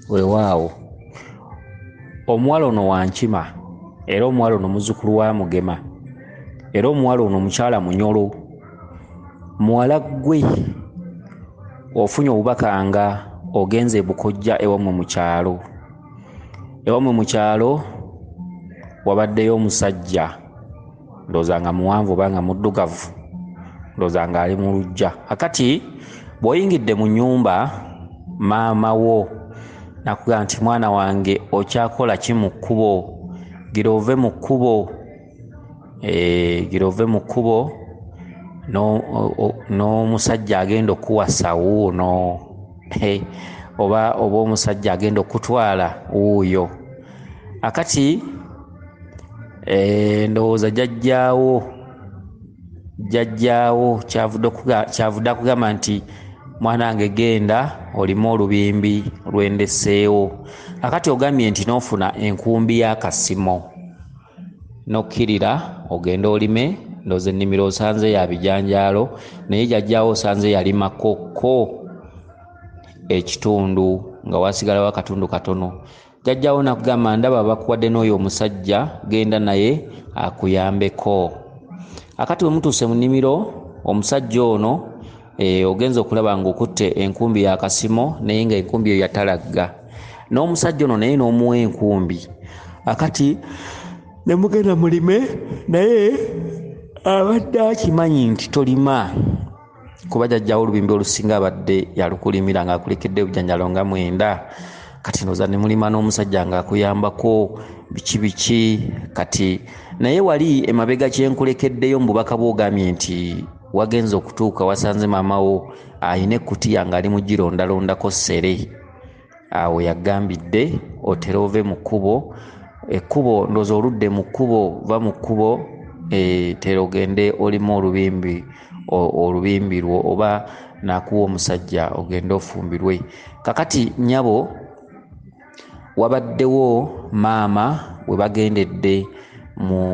Weewaawo omuwala ono wa nkima, era omuwala ono muzzukulu wa Mugema, era omuwala ono mukyala munyolo. Muwala ggwe ofunye obubaka nga ogenze e Bukojja ewammwe mu kyalo. Ewammwe mu kyalo wabaddeyo omusajja, ndowooza nga muwanvu oba nga muddugavu, ndowooza ng'ali mu luggya. Kakati bw'oyingidde mu nnyumba, maama wo n'akugamba nti, mwana wange okyakola ki mu kkubo? Gira ove mu kkubo, gira ove mu kkubo n'omusajja agenda okukuwasa wuuno, oba omusajja agenda okutwala wuuyo. Akati ndowooza jjajjaawo kyavudde akugamba nti mwana wange genda olime olubimbi lwendeseewo. Akati ogambye nti n'ofuna enkumbi y'akasimo n'okkirira ogende olime. Ndowooza ennimiro osanze ya bijanjaalo, naye jjajjaawo osanze yalimako ko ekitundu nga wasigalawo akatundu katono. Jjajjaawo n'akugamba ndaba bakuwadde n'oyo omusajja, genda naye akuyambeko. Akati bwe mutuuse mu nnimiro, omusajja ono ogenza okulaba ng'okutte enkumbi y'akasimo, naye nga enkumbi eyo yatalagga. N'omusajja ono naye n'omuwa enkumbi. Akati ne mugenda mulime, naye abadde akimanyi nti tolima, kuba jjajjaawo olubimbi olusinga abadde yalukulimira ng'akulekedde ebijanjaalo nga 9. Kati ndowooza ne mulima n'omusajja ng'akuyambako biki biki. Kati naye wali emabega kye nkulekeddeyo mu bubaka bw'ogambye nti wagenze okutuuka wasanze maama wo ayina ekkutiya ng'ali mu girondalondako ssere. Awo yagambidde otere ove mu kkubo, ekkubo ndowooza oludde mu kkubo, va mu kkubo, tera ogende olime olubimbi, olubimbi lwo, oba n'akuwa omusajja ogende ofumbirwe. Kakati nnyabo wabaddewo maama we bagendedde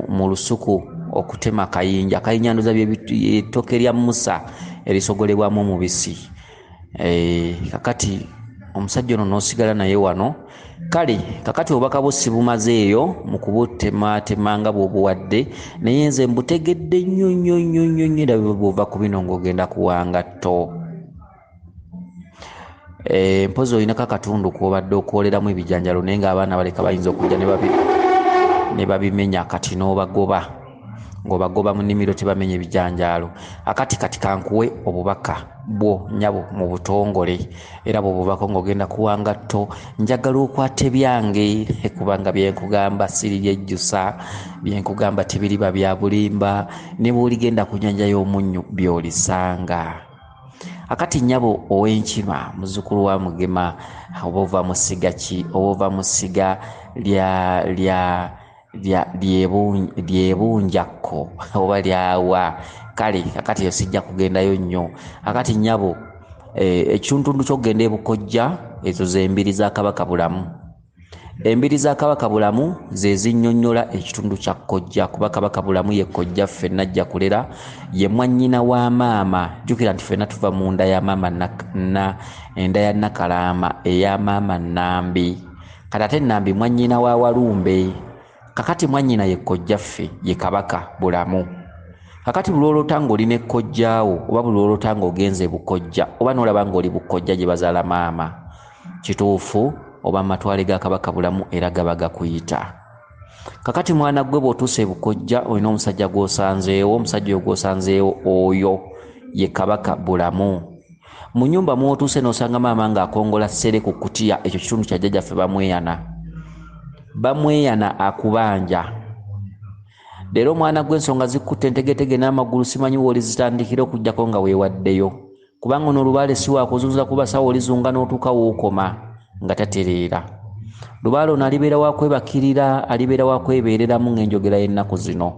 mu lusuku okutema kayinja. Kayinja ndowooza ettooke lya Musa erisogolebwamu omubisi. Kakati omusajja ono n'osigala naye wano. Kale kakati obubaka bwo sibumazeeyo mu kubutematema nga bw'obuwadde, naye nze mbutegedde nnyo nnyo nnyo nnyo nnyo, era bw'ova ku bino ng'ogenda kuwanga tto. Mpozi olinako akatundu k'obadde okooleramu ebijanjaalo, naye ng'abaana baleka bayinza okujja ne babimenya, kati n'obagoba, ng'obagoba mu nnimiro tebamenya ebijanjaalo. Akati kati kankuwe obubaka bwo nnyabo mu butongole, era bw'obubako ng'ogenda kuwanga tto. Njagala okwate byange, kubanga bye nkugamba siribyejjusa, bye nkugamba tebiriba bya bulimba, ne bw'oligenda ku nnyanja y'omunnyu by'olisanga. Akati nnyabo ow'enkima, muzzukulu wa Mugema, oba ova mu ssiga ki, oba ova mu ssiga lyebunjakko oba lyawa. Kale kakati sijja kugendayo nnyo. Akati nnyabo, ekitundu ky'okugenda e Bukojja, ezo ze mbiri za Kabaka Bulamu. Embiri za Kabaka Bulamu ze zinnyonnyola ekitundu kya Kojja, kuba Kabaka Bulamu ye kojja ffenna ajja kulera, ye mwannyina wa maama. Jjukira nti ffenna tuva mu nda ya maama enda ya Nakalaama eya maama Nambi. Kati ate Nambi mwannyina wa Walumbe. Kakati mwannyina ye kojja ffe, ye Kabaka Bulamu. Kakati buli lw'oloota ng'oli ne kojjaawo, oba buli lw'oloota ng'ogenze Bukojja, oba n'olaba ng'oli Bukojja gye bazaala maama, kituufu oba amatwale ga Kabaka Bulamu era gaba gakuyita. Kakati mwana gwe bw'otuuse e Bukojja, olina omusajja gw'osanzeewo, omusajja oyo gw'osanzeewo oyo ye Kabaka Bulamu. Mu nnyumba mw'otuuse n'osanga maama ng'akongola ssere ku kkutiya, ekyo kitundu kya jjajjaffe Bamweyana. Bamweyana akubanja. Leero omwana gw'ensonga zikutte entegetege n'amagulu, simanyi w'olizitandikira okuggyako nga weewaddeyo. Kubanga ono olubaale si wa kuzunza ku basawo, olizunga n'otuuka w'okoma nga tatereera. Lubaale ono alibeera wa kwebakirira, alibeera wa kwebeereramu ng'enjogera y'ennaku zino.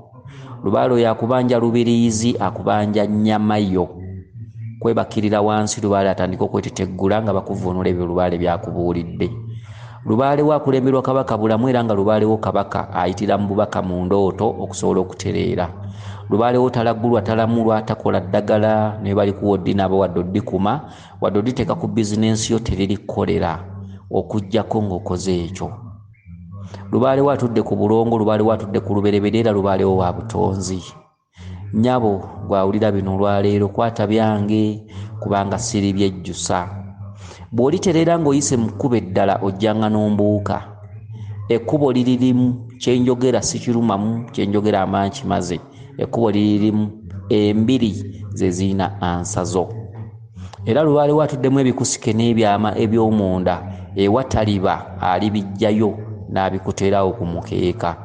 Lubaale oyo akubanja lubiriizi, akubanja nnyama yo. Kwebakirira wansi, lubaale atandika okweteteggula nga bakuvvuunula ebyo lubaale by'akubuulidde. Lubaale we akulemberwa Kabaka Bulamu, era nga lubaale wo Kabaka ayitira mu bubaka mu ndooto okusobola okutereera. Lubaale wo talagulwa, talamulwa, takola ddagala, ne balikuwa oddi n'aba wadde oddikuma, wadde oditeeka ku bizinensi yo teriri kkolera. Okuggyako ng'okoze ekyo. Lubaale wo atudde ku bulongo, lubaale wo atudde ku lubereberye, era lubaale wo wa butonzi. Nnyabo gw'awulira bino olwaleero, kwata byange kubanga siri byejjusa. Bw'olitereera ng'oyise mu kkubo eddala, ojjanga n'ombuuka. Ekkubo liri limu, kye njogera sikirumamu, kye njogera ama nkimaze. Ekkubo liri limu, embiri ze zirina ansazo. Era lubaale wo atuddemu ebikusike n'ebyama eby'omunda, ewataliba alibiggyayo n'abikuteerawo ku mukeeka.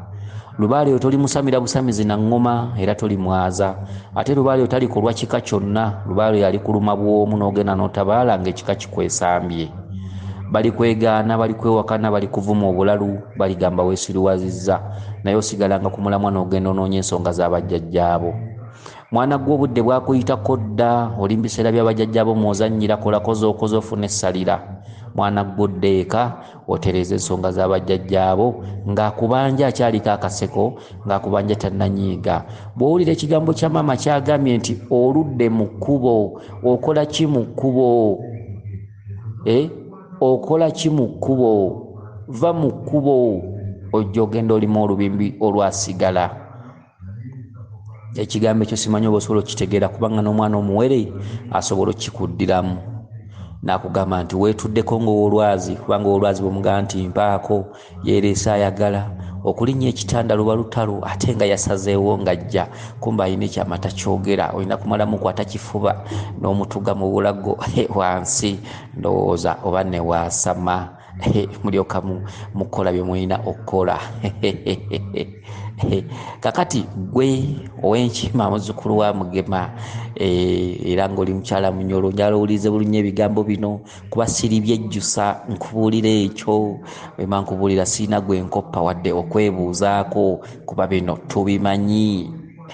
Lubaale oyo tolimusamira busamizi na ŋŋoma, era tolimwaza. Ate lubaale oyo talikolwa kika kyonna, lubaale oyo alikuluma bw'omu n'ogenda n'otabaala ng'ekika kikwesambye. Balikwegaana, balikwewakana, balikuvuma obulalu, baligamba weesiruwazizza, naye osigalanga ku mulamwa n'ogenda onoonya ensonga z'abajjajjaabo. Mwana gwe obudde bwakuyitako dda, oli mu biseera by'abajjajjaabo mw'ozannyira, kolako z'okoze ofune essalira. Mwana gwe odde eka otereeze ensonga z'abajjajjaabo, ng'akubanja akyaliko akaseko, ng'akubanja tannanyiiga. Bw'owulira ekigambo kya maama ky'agambye nti oludde mu kkubo, okola ki mu kkubo? Okola ki mu kkubo? Va mu kkubo ojja ogenda olimu olubimbi olwasigala. Ekigambo ekyo simanyi oba osobola okukitegeera, kubanga n'omwana omuwere asobola okukikuddiramu n'akugamba nti weetuddeko ng'owolwazi, kubanga owolwazi bw'omugamba nti mpaako, yeereese ayagala okulinnya ekitanda luba lutalo, ate nga yasazeewo ng'ajja, kumbe alina ekyama takyogera, olina kumalamu kwata kifuba n'omutuga mu bulago wansi, ndowooza oba ne waasama, mulyoka mukola bye mulina okukola. Kakati gwe ow'enkima muzzukulu wa Mugema, era ng'oli mukyala munyolo, njagala owulirize bulungi ebigambo bino kuba siri byejjusa, nkubuulira ekyo bwe nkubuulira, sirina gwe nkoppa wadde okwebuuzaako, kuba bino tubimanyi,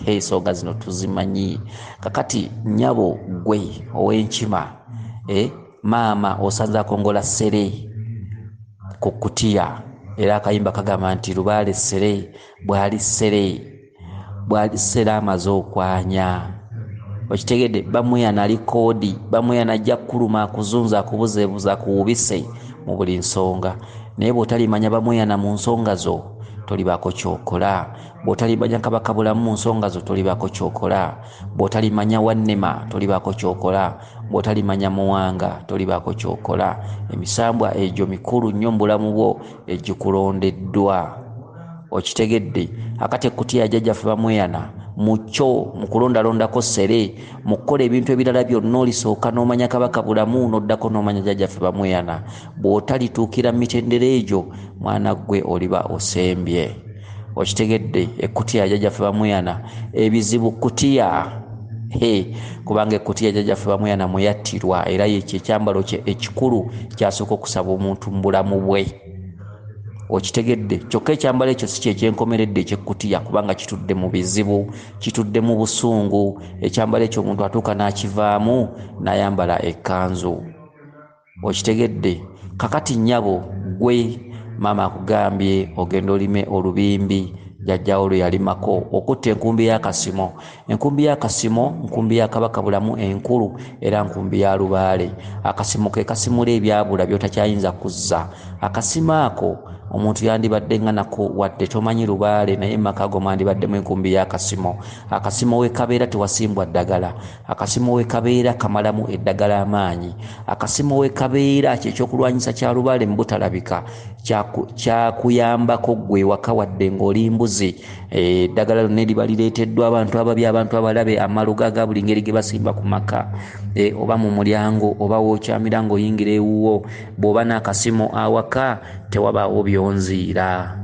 ensonga zino tuzimanyi. Kakati nnyabo gwe ow'enkima, maama osanze akongola ssere ku kkutiya, era akayimba kagamba nti lubaale ssere bw'ali ssere, bw'ali ssere amaze okwanya. Okitegedde, bamweyana ali koodi, bamweyana ajja kkuluma, akuzunza, akubuzeebuza, akuwubise mu buli nsonga. Naye bw'otalimanya bamweyana mu nsonga zo, tolibaako ky'okola. Bw'otalimanya Kabaka Bulamu mu nsonga zo, tolibaako ky'okola. Bw'otalimanya Wannema, tolibaako ky'okola. Bw'otalimanya Muwanga, tolibaako ky'okola. Emisambwa egyo mikulu nnyo mu bulamu bwo egikulondeddwa. Okitegedde, akati ekkutiya ya jjajjaffe bamweyana mu kyo, mu kulondalondako ssere, mu kukola ebintu ebirala byonna, olisooka n'omanya Kabaka Bulamu, n'oddako n'omanya jjajjaffe bamweyana. Bw'otalituukira mu mitendera egyo, mwana ggwe oliba osembye. Okitegedde, ekkutiya ya jjajjaffe bamweyana, ebizibu kkutiya, kubanga ekkutiya jjajjaffe bamweyana mwe yattirwa, era yekyo ekyambalo kye ekikulu kyasooka okusaba omuntu mu bulamu bwe. Okitegedde, kyokka ekyambalo ekyo si kyekyenkomeredde eky'ekkutiya, kubanga kitudde mu bizibu, kitudde mu busungu. Ekyambalo ekyo omuntu atuuka n'akivaamu n'ayambala ekkanzu. Okitegedde, kakati nnyabo gwe maama akugambye ogenda olime olubimbi jjajjaawo lwe yalimako, okutta enkumbi y'akasimo. Enkumbi y'akasimo nkumbi ya Kabaka Bulamu enkulu, era nkumbi ya lubaale. Akasimo ke kasimula ebyabula by'otakyayinza kuzza. Akasimo ako omuntu yandibadde nga nako wadde tomanyi lubaale, naye mu maka go mwandibaddemu enkumbi y'akasimo. Akasimo we kabeera tewasimbwa ddagala. Akasimo we kabeera kamalamu eddagala amaanyi. Akasimo we kabeera kyekyokulwanyisa kya lubaale mu butalabika, kyakuyambako ggwe ewaka wadde ng'oli mbuzi. Eddagala lyonna eriba lireeteddwa abantu ababi, abantu abalabe, amaluga aga buli ngeri ge basimba ku maka, oba mu mulyango, oba w'okyamira ng'oyingira ewuwo, bw'oba n'akasimo awaka tewabaawo byonziira.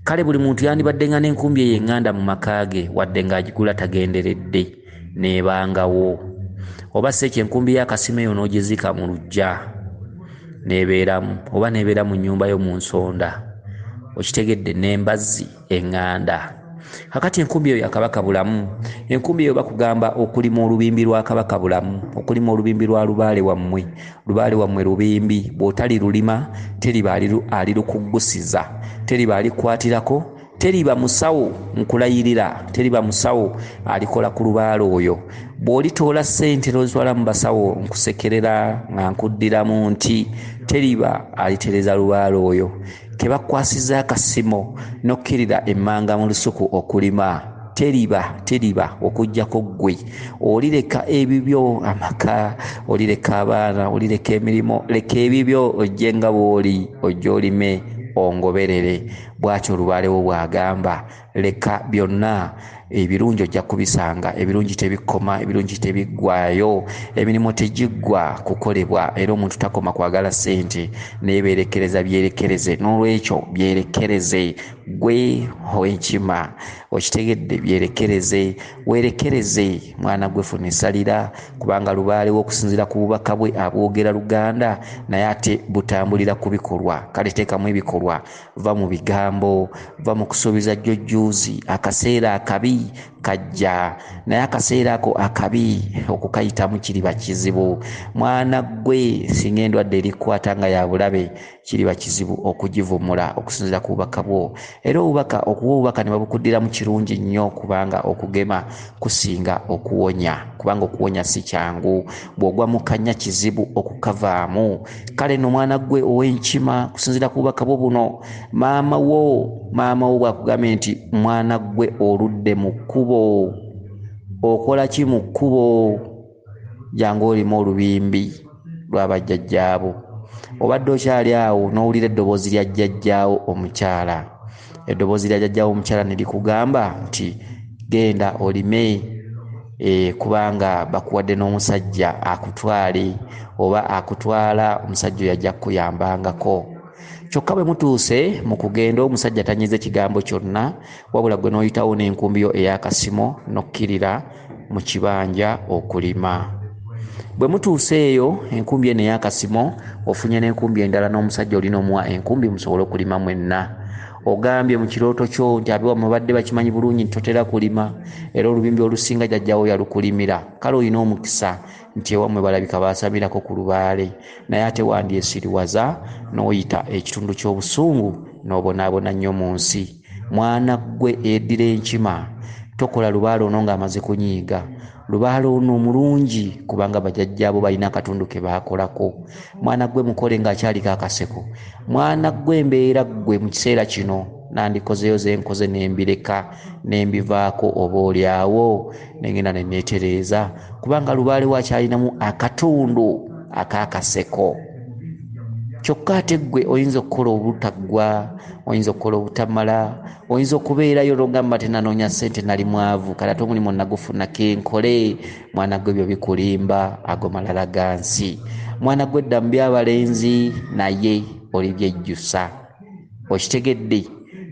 Kale buli muntu yandibadde nga n'enkumbi eyo eŋŋanda mu maka ge, wadde ng'agigula tagenderedde, n'ebangawo. Oba si ekyo, enkumbi y'akasimo eyo n'ogiziika mu luggya n'ebeeramu, oba n'ebeera mu nnyumba yo mu nsonda. Okitegedde, n'embazzi eŋŋanda. Kakati enkumbi eyo ya Kabaka Bulamu. Enkumbi eyo bakugamba okulima olubimbi lwa Kabaka Bulamu, okulima olubimbi lwa lubaale wammwe. Lubaale wammwe lubimbi, bw'otalirulima teriba alirukuggusiza, teriba alikwatirako, Teriba musawo, nkulayirira, teriba musawo alikola ku lubaale oyo. Bw'olitoola ssente n'ozitwala mu basawo, nkusekerera nga nkuddiramu nti teriba alitereza lubaale oyo. Ke bakukwasizza akasimo n'okkirira emmanga mu lusuku okulima, teriba, teriba okuggyako ggwe. Olireka ebibyo amaka, olireka abaana, olireka emirimu, leka ebibyo ojje nga bw'oli, ojje olime ongoberere. Bw'atyo lubaale wo bw'agamba. Leka byonna ebirungi ojja kubisanga, ebirungi tebikoma, ebirungi tebiggwaayo, emirimu tegiggwa kukolebwa, era omuntu takoma kwagala ssente naye beerekereza byerekereze. N'olwekyo byerekereze gwe ow'enkima, okitegedde, byerekereze, weerekereze mwana gwe, funa essalira, kubanga lubaale wo okusinziira ku bubaka bwe abwogera Luganda, naye ate butambulira ku bikolwa. Kale teekamu ebikolwa, va mu bigambo, va mu kusuubiza jjojjuuzi. Akaseera akabi kajja, naye akaseera ako akabi okukayitamu kiriba kizibu. Mwana gwe, singa endwadde erikwata nga ya bulabe, kiriba kizibu okugivumula okusinziira ku bubaka bwo. Era obubaka, okuwa obubaka ne babukuddiramu kirungi nnyo, kubanga okugema kusinga okuwonya, kubanga okuwonya si kyangu. Bw'ogwa mu kanya kizibu okukavaamu. Kale nno mwana gwe ow'enkima, kusinziira ku bubaka bwo buno, maama wo bw'akugambye nti mwana gwe oludde mu kkubo, okola ki mu kkubo? Jangu olimu olubimbi lw'abajjajjaabo. Obadde okyali awo n'owulira eddoboozi lya jjajjaawo omukyala. Eddoboozi lya jjajjaawo omukyala ne likugamba nti genda olime, kubanga bakuwadde n'omusajja akutwale, oba akutwala omusajja oyo ajja kukuyambangako. Kyokka bwe mutuuse mu kugenda, omusajja tanyize kigambo kyonna, wabula gwe n'oyitawo n'enkumbi yo ey'akasimo n'okkirira mu kibanja okulima. Bwe mutuuse eyo, enkumbi eno ey'akasimo ofunye n'enkumbi endala, n'omusajja olina omuwa enkumbi musobole okulima mwenna. Ogambye mu kirooto kyo nti abewammwe badde bakimanyi bulungi nti totera kulima, era olubimbi olusinga jjajjaawo yalukulimira. Kale olina omukisa nti ewammwe balabika baasamirako ku lubaale, naye ate wandyesiriwaza n'oyita ekitundu ky'obusungu n'obonaabona nnyo mu nsi. Mwana ggwe eddira enkima, tokola lubaale ono ng'amaze kunyiiga. Lubaale ono mulungi kubanga bajjajjaabo balina akatundu ke baakolako. Mwana ggwe mukole ng'akyaliko akaseko. Mwana ggwe embeera ggwe mu kiseera kino nandikozeyo ze nkoze n'embireka n'embivaako, oba oliawo nengenda ne neetereeza, kubanga lubaale wakyalinamu akatundu ak'akaseko. Kyokka ate ggwe oyinza okukola obutaggwa, oyinza okukola obutamala, oyinza okubeerayo n'ogamba tenanoonya ssente nali mwavu, kale ate omulimu nagufuna kenkole. Mwana gwe ebyo bikulimba, ago malala ga nsi. Mwana gwe dda mu by'abalenzi naye olibyejjusa, okitegedde.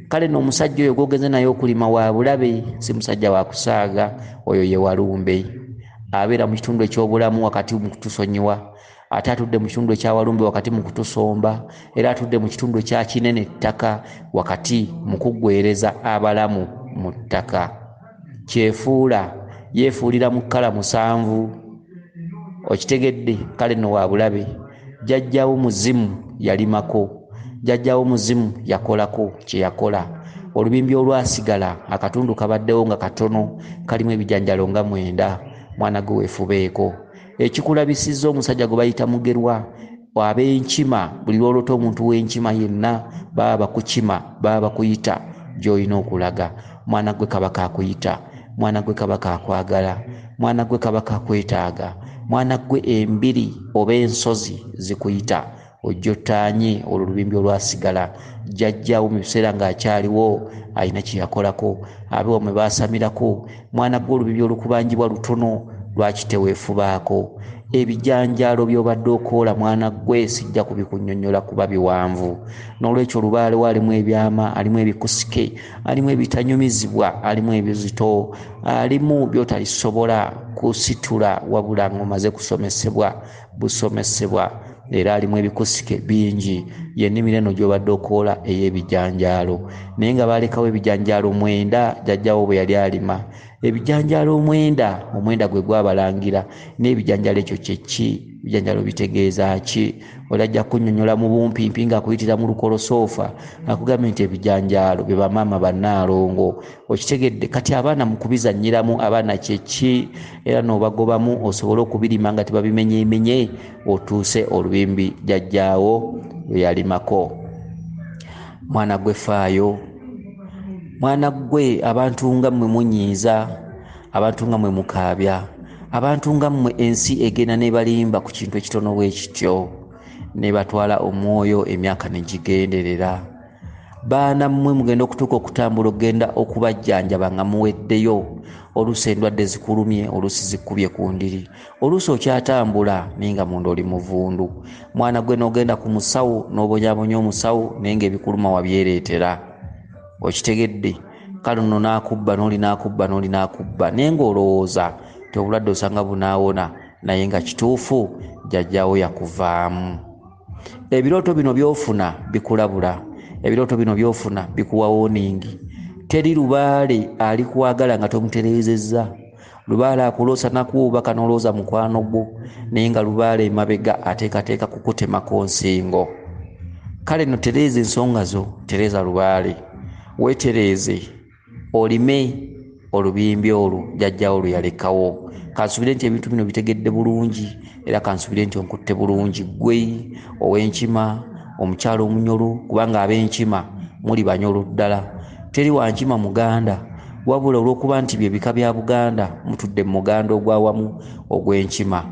Kale nno omusajja oyo gw'ogenze naye okulima wa bulabe, si musajja wa kusaaga, oyo ye Walumbe. Abeera mu kitundu eky'obulamu wakati mu kutusonyiwa, ate atudde mu kitundu ekya Walumbe wakati mu kutusomba, era atudde mu kitundu ekya Kinene ettaka wakati mu kuggweereza abalamu mu ttaka. Kyefuula yeefuulira mu kkala 7, okitegedde. Kale nno wa bulabe. Jjajjaawo muzimu yalimako, jjajjaawo muzimu yakolako kye yakola. Olubimbi olwasigala akatundu kabaddewo nga katono, kalimu ebijanjalo nga 9. Mwana gwe weefubeeko. Ekikulabisizza omusajja gwe bayita Mugerwa, ab'enkima, buli lw'oloota omuntu w'enkima yenna baba bakukima, baba bakuyita gy'olina okulaga. Mwana gwe Kabaka akuyita, mwana gwe Kabaka akwagala, mwana gwe Kabaka akwetaaga, mwana gwe embiri oba ensozi zikuyita, ojja ottaanye olwo olubimbi olwasigala. Jjajjaawo mu biseera ng'akyaliwo alina kye yakolako, abewammwe baasamirako. Mwana gwe olubimbi olukubanjibwa lutono, lwaki teweefubaako? Ebijanjaalo by'obadde okoola mwana gwe sijja kubikunnyonnyola kuba biwanvu. N'olwekyo lubaale we alimu ebyama, alimu ebikusike, alimu ebitanyumizibwa, alimu ebizito, alimu by'otalisobola kusitula wabula ng'omaze kusomesebwa busomesebwa, era alimu ebikusike bingi. Y'ennimiro eno gy'obadde okoola ey'ebijanjaalo, naye nga baalekawo ebijanjaalo 9 jjajjaawo bwe yali alima. Ebijanjaalo 9, 9 gwe gwabalangira, n'ebijanjaalo ekyo kye ki? Ebijanjaalo bitegeeza ki? Oli ajja kunnyonnyola mu bumpimpi ng'akuyitira mu lukolosoofa, akugambye nti ebijanjaalo bye bamaama bannaalongo. Okitegedde? Kati abaana mu kubizannyiramu, abaana kyeki, era n'obagobamu osobole okubirima nga tebabimenyeemenye, otuuse olubimbi jjajjaawo lwe yalimako. Mwana gwe faayo, mwana gwe, abantu nga mmwe munyiiza, abantu nga mmwe mukaabya, abantu nga mmwe ensi egenda n'ebalimba ku kintu ekitono bwe kityo, ne batwala omwoyo emyaka ne gigenderera. Baana mmwe mugenda okutuuka okutambula okugenda okubajjanjaba nga muweddeyo. Oluusi endwadde zikulumye, oluusi zikubye ku ndiri, oluusi okyatambula naye nga munda oli muvundu. Mwana gwe n'ogenda ku musawo n'obonyabonya omusawo, naye ng'ebikuluma wabyereetera. Okitegedde? Kale nno n'akubba n'oli n'akubba n'oli n'akubba, naye ng'olowooza nti obulwadde osanga bunaawona, naye nga kituufu jjajjaawo yakuvaamu. Ebirooto bino by'ofuna bikulabula, ebirooto bino by'ofuna bikuwa wooningi. Teri lubaale alikwagala nga tomutereezezza. Lubaale akuloosa nakuwa obubaka n'olowooza mukwano gwo, naye nga lubaale emabega ateekateeka kukutemako nsingo. Kale nno tereeza ensonga zo, tereeza lubaale, weetereeze, olime olubimbi olwo jjajjaawo lwe yalekawo. Kansubire nti ebintu bino bitegedde bulungi, era kansubire nti onkutte bulungi ggwe ow'enkima, omukyala omunyolo, kubanga ab'enkima muli banyolo ddala. Teri wankima muganda, wabula olw'okuba nti bye bika bya Buganda, mutudde mu muganda ogw'awamu ogw'enkima.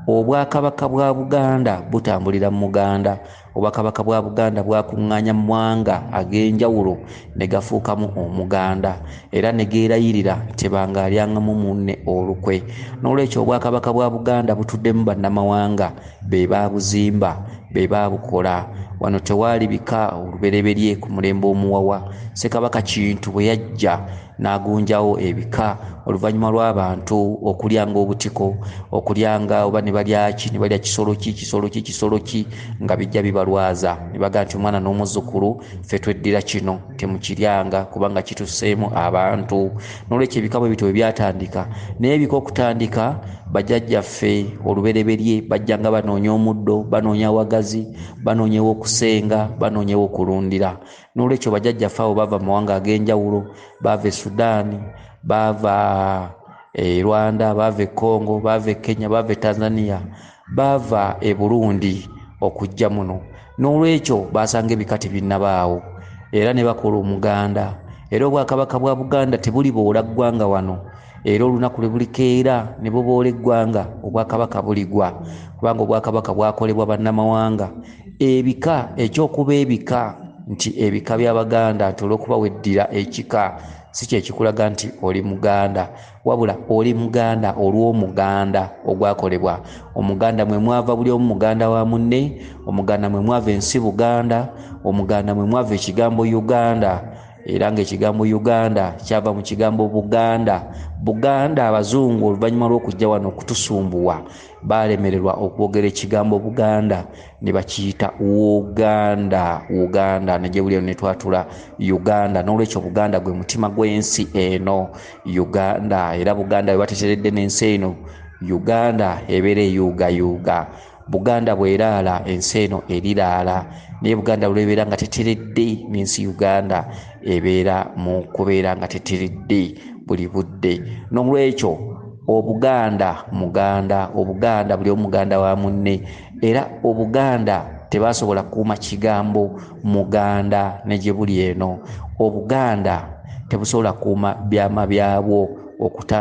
Obwakabaka bwa Buganda butambulira mu muganda. Obwakabaka bwa Buganda bwakuŋŋaanya mu mawanga ag'enjawulo ne gafuukamu omuganda, era ne geerayirira tebanga alyangamu munne olukwe. N'olwekyo obwakabaka bwa Buganda butuddemu bannamawanga, be baabuzimba, be baabukola. Wano tewaali bika olubereberye ku mulembe omuwawa. Ssekabaka Kintu bwe yajja n'agunjawo ebika oluvannyuma lw'abantu okulyanga obutiko, okulyanga oba ne balya ki, ne balya kisolo ki, kisolo ki, kisolo ki, nga bijja bibalwaza. Ne bagamba nti omwana n'omuzzukulu ffe tweddira kino, temukiryanga kubanga kituseemu abantu. N'olwekyo ebika bwe bityo bwe byatandika. Naye ebika okutandika, bajjajjaffe olubereberye bajjanga banoonya omuddo, banoonya awagazi, banoonya ew'okusenga, banoonya ew'okulundira. N'olwekyo bajjajjaffe abo bava mu mawanga ag'enjawulo, baava e Sudan, baava e Rwanda, baava e Congo, baava e Kenya, baava e Tanzania, baava e Burundi okujja muno. N'olwekyo basanga ebika tebinnabaawo, era ne bakola omuganda. Era obwakabaka bwa Buganda tebuliboola ggwanga wano, era olunaku lwe bulikeera ne buboola eggwanga, obwakabaka buligwa, kubanga obwakabaka bwakolebwa bannamawanga. Ebika, ekyokuba ebika nti ebika by'Abaganda, nti olw'okuba weddira ekika si kye kikulaga nti oli Muganda, wabula oli Muganda olw'omuganda ogwakolebwa. Omuganda mwe mwava buli omu muganda wa munne, omuganda mwe mwava ensi Buganda, omuganda mwe mwava ekigambo Uganda, era ng'ekigambo Uganda kyava mu kigambo Buganda. Buganda abazungu oluvannyuma lw'okujja wano okutusumbuwa baalemererwa okwogera ekigambo Buganda ne bakiyita Uganda, Uganda ne gye buli eno ne twatula Uganda. N'olwekyo Buganda gwe mutima gw'ensi eno Uganda, era Buganda bwe bateteredde n'ensi eno Uganda ebeera eyuugayuuga. Buganda bw'eraala ensi eno eriraala, naye Buganda lw'ebeera nga teteredde n'ensi Uganda ebeera mu kubeera nga teteredde buli budde. N'olwekyo Obuganda muganda, Obuganda buli omu muganda wa munne, era Obuganda tebasobola kukuuma kigambo muganda ne gye buli eno. Obuganda tebusobola kukuuma byama byabwo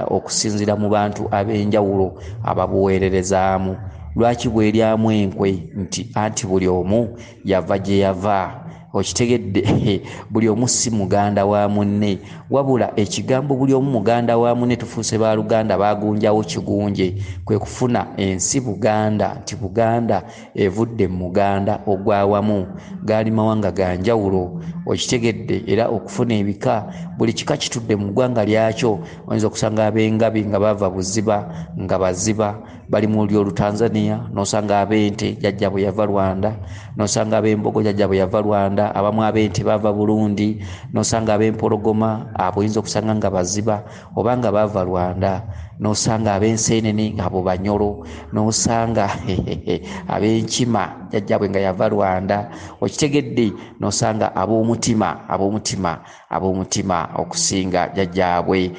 okusinziira mu bantu ab'enjawulo ababuweererezaamu. Lwaki bweryamu enkwe nti anti buli omu yava gye yava? Okitegedde, buli omu si muganda wa munne, wabula ekigambo buli omu muganda wa munne tufuuse baluganda bagunjawo kigunje, kwe kufuna ensi Buganda nti Buganda evudde mu muganda ogw'awamu, gaali mawanga ga njawulo. Okitegedde, era okufuna ebika, buli kika kitudde mu ggwanga lyakyo. Oyinza okusanga ab'engabi nga bava Buziba, nga Baziba bali mu lulyo Olutanzania, n'osanga ab'ente jjajja bwe yava Rwanda, n'osanga ab'embogo jjajja bwe yava Rwanda. Rwanda, abamu ab'ente bava Burundi, n'osanga ab'empologoma abo oyinza okusanga nga baziba oba nga bava Rwanda, n'osanga ab'enseenene abo Banyolo, n'osanga ab'enkima jjajjaabwe nga yava Rwanda, okitegedde, n'osanga ab'omutima ab'omutima ab'omutima okusinga jjajjaabwe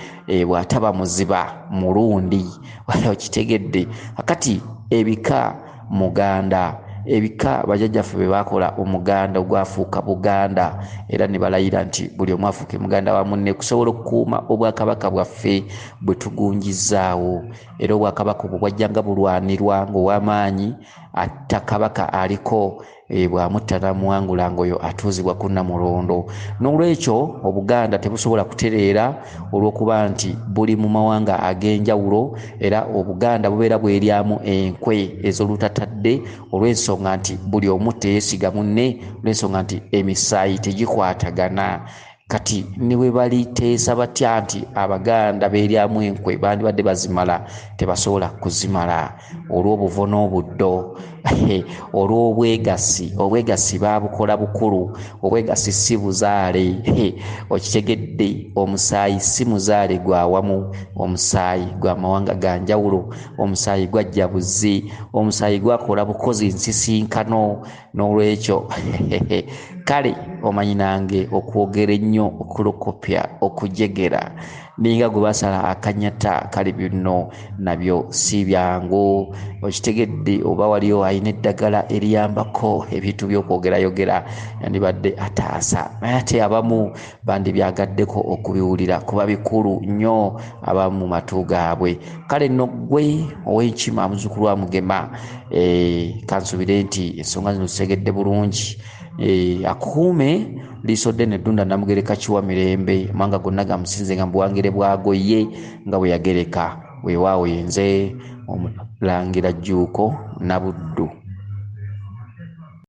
bw'ataba muziba Murundi, okitegedde. Kakati ebika Muganda, ebika bajjajjaffe bwe baakola Omuganda ogwafuuka Buganda, era ne balayira nti buli omu afuuke muganda wa munne kusobola okukuuma obwakabaka bwaffe bwe tugunjizzaawo. Era obwakabaka obwo bwajjanga bulwanirwa ng'ow'amaanyi atta kabaka aliko, bw'amutta n'amuwangula ng'oyo atuuzibwa ku Nnamulondo. N'olwekyo Obuganda tebusobola kutereera olw'okuba nti buli mu mawanga ag'enjawulo, era Obuganda bubeera bweryamu enkwe ez'olutatadde olw'ensonga nti buli omu teyeesiga munne, olw'ensonga nti emisaayi tegikwatagana. Kati ne bwe baliteesa batya nti Abaganda beeryamu enkwe, bandibadde bazimala, tebasobola kuzimala olw'obuvo n'obuddo, olw'obwegassi. Obwegassi baabukola bukulu, obwegassi si buzaale, okitegedde. Omusaayi si muzaale gwa wamu, omusaayi gwa mawanga ga njawulo, omusaayi gwajja buzzi, omusaayi gwakola bukozi nsisinkano. N'olwekyo kale omanyi nange okwogera ennyo, okulokopya, okujegera ninga gwe basala akanyata, kale bino nabyo si byangu, okitegedde. Oba waliyo alina eddagala eriyambako ebintu by'okwogerayogera yandibadde ataasa, naye ate abamu bandibyagaddeko okubiwulira kuba bikulu nnyo abamu mu matu gaabwe. Kale nno ggwe ow'enkima muzzukulu wa Mugema, kansubire nti ensonga zino zitegedde bulungi. Akuume liiso ddene Ddunda Namugereka Kiwa Mirembe, amawanga gonna gamusinze nga mu buwangire bwago ye nga bwe yagereka. Weewaawo yenze Omulangira Jjuuko Nabuddu.